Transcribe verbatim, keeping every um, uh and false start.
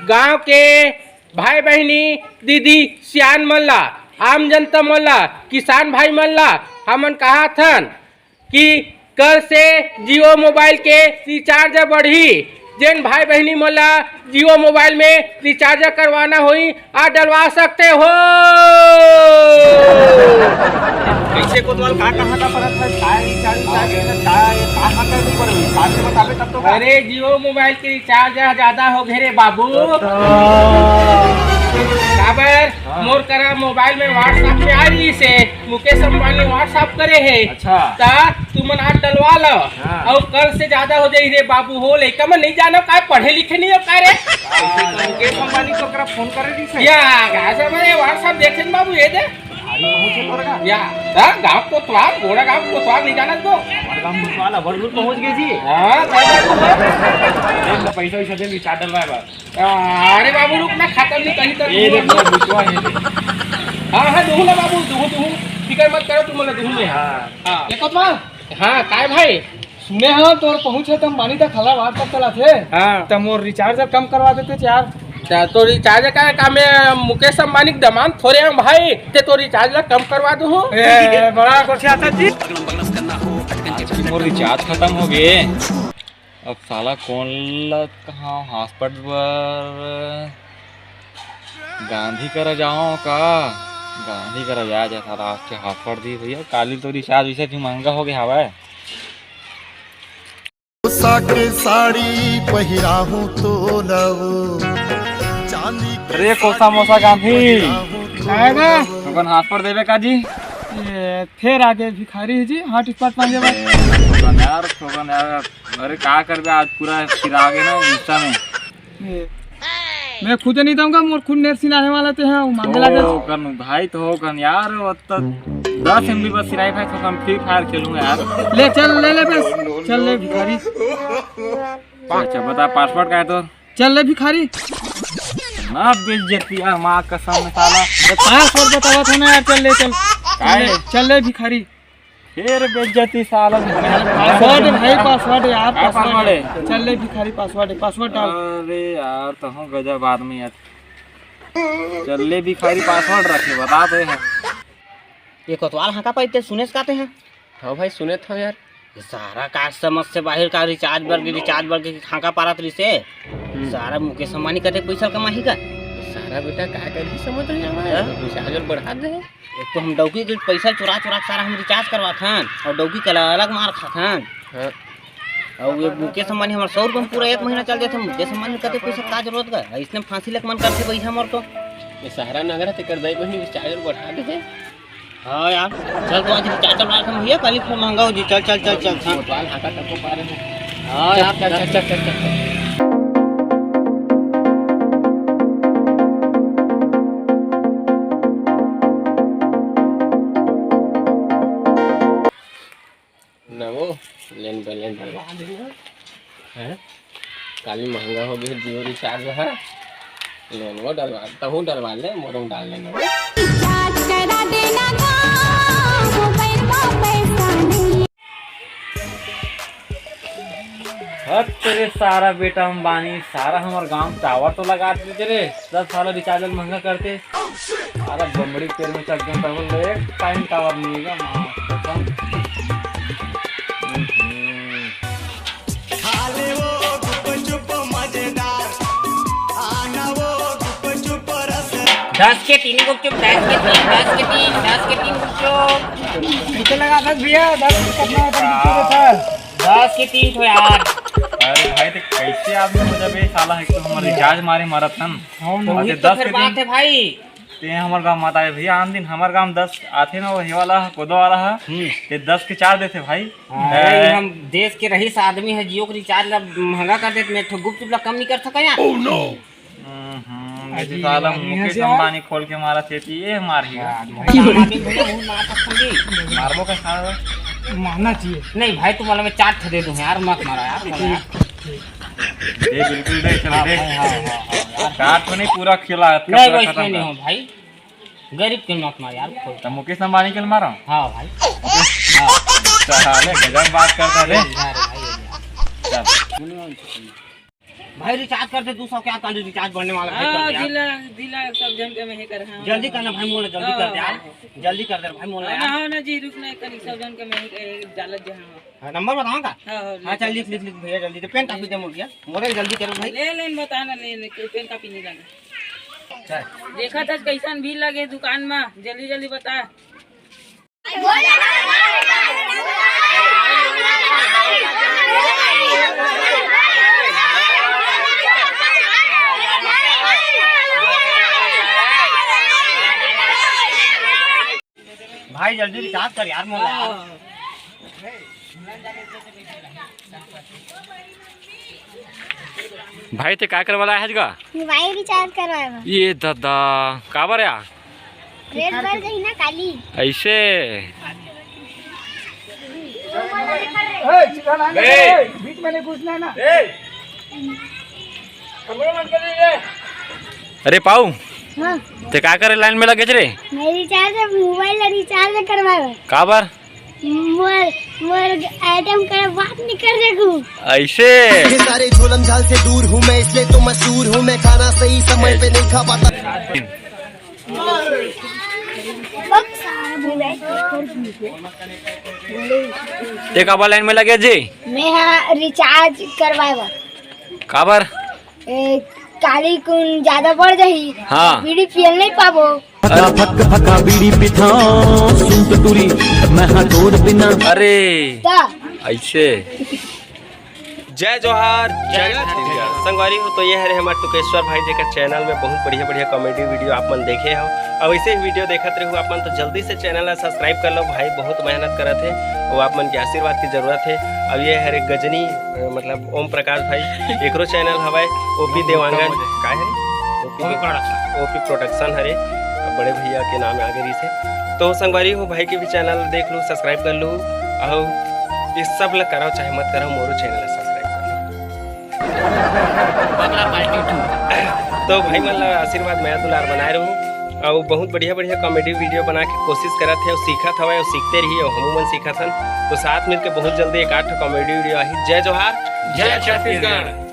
गांव के भाई बहिनी, दीदी, सियान मन ला, आम जनता मन ला, किसान भाई मन ला हमन कहाथन कि कल से Jio mobile के recharge बढ़ही। जेन भाई बहिनी मन ला Jio mobile में recharge करवाना होही, आ डलवा सकते हो। कैसे कोतवाल, का कहाँ का परत है? का recharge, recharge, का, का, का करनी पड़ेगी? साथ में बताबे तब तो का। अरे, Jio mobile के recharge ह ज्यादा हो गए रे बाबू। तो, तो। काबर? हाँ। मोर करा mobile में WhatsApp में आ रही से, मुकेश अंबानी WhatsApp करे है। अच्छा। ता तुमन आज डलवा लो। हाँ। अउ कल से ज्यादा हो जाई रे बाबू हो, लइका मन नहीं जानो का, पढ़े लिखे नहीं हो का रे? हाँ, मुकेश अंबानी तो ओकरा फोन करे रहिस हे। या, गा सब रे WhatsApp देखे न बाबू, ये दे। भारी पहुंच है तोर का। या, हाँ, गांव कोतवाल, गोड़ा गांव कोतवाल नहीं जाना तो। हमारे गांव कोतवाल, अबर दूर पहुंच गए जी। हाँ, क्या बात है? दे, पैसा वैसा दे, रिचार्ज डलवाए बा। अरे बाबू, रुक ना, खत्म नहीं कहीं तक। ये देख, वो बुचवा है। हाँ, हाँ, दूहूँ ना बाबू, दूहूँ, दूहूँ। फिकर मत करो, तुम बोले दूहूँ में। हाँ। हाँ। ये कोतवाल? हाँ, काय भाई? सुने हंव, तोर पहुँच हे, त अंबानी तक हला WhatsApp चलाथे। हाँ। त मोर recharge कम करवा देते यार। त तो recharge का काम है, मुकेश अंबानी के दमांद थोरे हैं भाई, ते तो recharge ला कम करवा दूँ। ए, बड़ा कुछ आता जी। आज की मोर recharge खत्म हो गए। अब साला कौन ला कहाँ hotspot बर गांधी करा जाओ का? गांधी करा जाए जा साला, आज के hotspot दी भैया, काली तो recharge वैसे भी महंगा हो गया हवा है। कोसा के साड़ी पहिराहूँ तोला वो, चांदी के अरे कोसा मोसा गांधी। पहिराहूँ तोला वो। अपन hotspot देबे का जी? ए, फेर आगे भिखारी जी, hotspot मांगे बा। ए, ठोकन यार, ठोकन यार। अरे का करबे, आज पूरा सिरा गे ना गुस्सा में। ए, मैं खुद नहीं दूंगा, मोर खुद नेर सिनाने वाला ते हैं, वो मांगे ओ, लागे। कन भाई तो हो कन यार, वो तो दस MB बस सिराई भाई, तो हम Free Fire खेलूंगा यार। ले चल, ले ले बस, चल ले भिखारी। अच्छा बता, password का है तो? चल ले भिखारी। ना बेइज्जती यार, माँ कसम में साला। तो password बतावा था ना यार, चल ले चल। काहे? चल ले, चल ले भिखारी। फिर बेइज्जती साला। Password है भाई, password यार, क्या password password है? है? चल ले भिखारी, password है, password डाल। अरे यार, तो हम गजब आदमी है। चल ले भिखारी, password रखे, बता दे है। ये कोतवाल हाँका पाई ते सुनेस काते हैं? हाँ भाई, सुने था यार। ये सारा का समझ से बाहर का recharge बर के, recharge बर के हाँका पारत रहिसे। हम्म। सारा मुकेश अंबानी कते पैसा कमाही का? सारा बेटा का करही समझ नहीं आवा है। हाँ? Recharge बढ़ा दे। एक तो हम डौकी के पैसा चुरा चुरा के सारा हम recharge करवाथन और डौकी के अलग मार खाथन। हाँ। और ये मुकेश अंबानी हमार सौ रुपये में पूरा एक महीना चल जाते। मुकेश अंबानी कते पैसा का जरूरत का? इसने फांसी लग मन करते बैठा मोर तो। ये सहारा नगर है, तेकर दई बहिनी recharge बढ़ा दे। हाँ यार, चल तो आज recharge चला था भैया, काली फिर महंगा हो जी। चल, चल, चल, चल, हाँ। कोतवाल हाका तको पारे में। हाँ यार, चल, चल, चल, चल, चल। नवो, लेन बैलेंस डलवा देना। हैं? काली महंगा हो गया Jio recharge है। लेन वो डलवा, तहूँ डलवा ले, मोरो डाल लेना। रिचार्ज करा देना का, मोबाइल में पैसा नहीं। हट तेरे सारा बेटा अंबानी, सारा हमार गांव tower तो लगा देते रे, दस साल recharge महंगा करते। सारा बमड़ी के पेड़ में चढ़ गया, तब ले एक time tower नहीं है, माँ कसम। हम्म। खा ले वो गुपचुप मजेदार, आना वो गुपचुप रस। दस के तीन गुपचुप, दस के तीन, दस के तीन, दस के तीन गुपचुप। कितने लगा था भैया? दस कितना होता है? गुपचुप होता है? दस के तीन ठो यार। अरे भाई, ते कैसे आदमी हो जाबे साला? एक तो हमर recharge मारे मरत हन। हाँ ना। अरे तो दस फिर के बात तीन है भाई। ते हमर गांव मत आए भैया, आन दिन हमर गांव दस आथे ना, वो हे वाला ह, कोदो वाला ह, हम्म। ते दस के चार देथे भाई। हाँ, ए। भाई, हम देश के रईस आदमी है, Jio के recharge ला महंगा कर देते, मैं एक ठो गुपचुप ला कम नहीं कर सका यार। हम्म, हम्म, अजी, ये साला आदमी मुकेश है। अंबानी खोल के मारा थे, ये मार ही। हाँ, भाई, आम आदमी भैया, मुंह मार सकते हैं जी। मारबो का साला? मारना चाहिए। नहीं भाई, तुम्हारा मैं चार ठे दे दूं यार, मत मारो यार, बोलो यार। ये बिल्कुल दे, चलो हाँ, दे। हाँ, हाँ, हाँ, हाँ, यार। चार तो नहीं, पूरा खिला, नहीं, पूरा वैसे खत्म नहीं कर। हो भाई। गरीब के मत मार यार, खोल। तो मुकेश अंबानी के मारा? हाँ भाई। हाँ। साले गजब बात करता रे। जा रे भाई, जा। चल। भाई recharge कर दे, दू सौ क्या कर recharge बढ़ने वाला भाई, कर हाँ, दे यार। दिला, दिला सब जन के मैं ही कर, हाँ। जल्दी करना भाई, मोला जल्दी हाँ, कर दे यार। हाँ। जल्दी कर दे भाई, मोला हाँ, यार। हाँ ना जी, रुक ना, कल सब जन के मैं ही कर, डालत जे, हाँ। हाँ, नंबर बताऊँ का? हाँ, हाँ, हाँ, चल, लिख, लिख, लिख भैया, जल्दी से। पेन कॉपी दे मोला, मोला जल्दी करो भाई। ले, ले, बता ना, ले, ले, कोई पेन कॉपी नहीं लाना। चल। देखा था कैसन भीड़ लगे दुकान में, जल्दी, जल्दी बता। भाई, जल्दी recharge कर यार, मोला यार। भाई, ते का करवाला है आज का? मोबाइल recharge करवाए बर। ये दादा, काबर या? रेट बढ़ गई ना काली। ऐसे? ए, चिल्लाना नहीं, ए, बीच में नहीं घुसना ना। अरे पाऊ, हाँ। ते का करे लाइन में लगे रे? मैं recharge, मोबाइल ला recharge करवाए बर। काबर? मोर, मोर आइटम कर बात नहीं कर देखू। ऐसे? ये सारे झोलम झाल से दूर हूँ मैं, इसलिए तो मशहूर हूँ मैं। खाना सही समय पे नहीं खा पाता। ते काबर लाइन में लगे जी? मैं हाँ recharge करवाए बर। काबर? ए, काली कुन ज्यादा बढ़ जाही। हाँ। बीड़ी पियल नहीं पाबो। फका फक फका बीड़ी पिथाओ, सुन तो टूरी, मैं हाँ तोर बिना। अरे। ता। ऐसे। जय जोहार, जय छत्तीसगढ़। संगवारी हो, तो ये हरे हमार टुकेश्वर भाई जेकर चैनल में बहुत बढ़िया बढ़िया कॉमेडी वीडियो आप मन देखे हो। अब ऐसे ही वीडियो देखत रहू आप मन, तो जल्दी से चैनल ला सब्सक्राइब कर लो। भाई बहुत मेहनत करत हे, वो आप मन के आशीर्वाद की जरूरत है। अब ये हरे गजनी, अ, मतलब ओम प्रकाश भाई, एकरो चैनल हवय, ओपी देवांगन। का है? OP OP production. OP production हरे, अब बड़े भैया के नाम आगे रहिसे। तो संगवारी हो, भाई के भी चैनल देख लू, सब्सक्राइब कर लू, और ये सब ला करो चाहे मत करो, मोरो चैनल ला सब्सक्राइब कर लू। तो भाई मन ला आशीर्वाद, मया दुलार बनाए रहू। अउ बहुत बढ़िया बढ़िया कॉमेडी वीडियो बना के कोशिश करत हे, अउ सीखत हवय, अउ सीखते रही, अउ हमू मन सीखत हन। तो साथ मिलके बहुत जल्दी एक आठ कॉमेडी वीडियो आही। जय जोहार, जय जय छत्तीसगढ़। छत्तीसगढ़।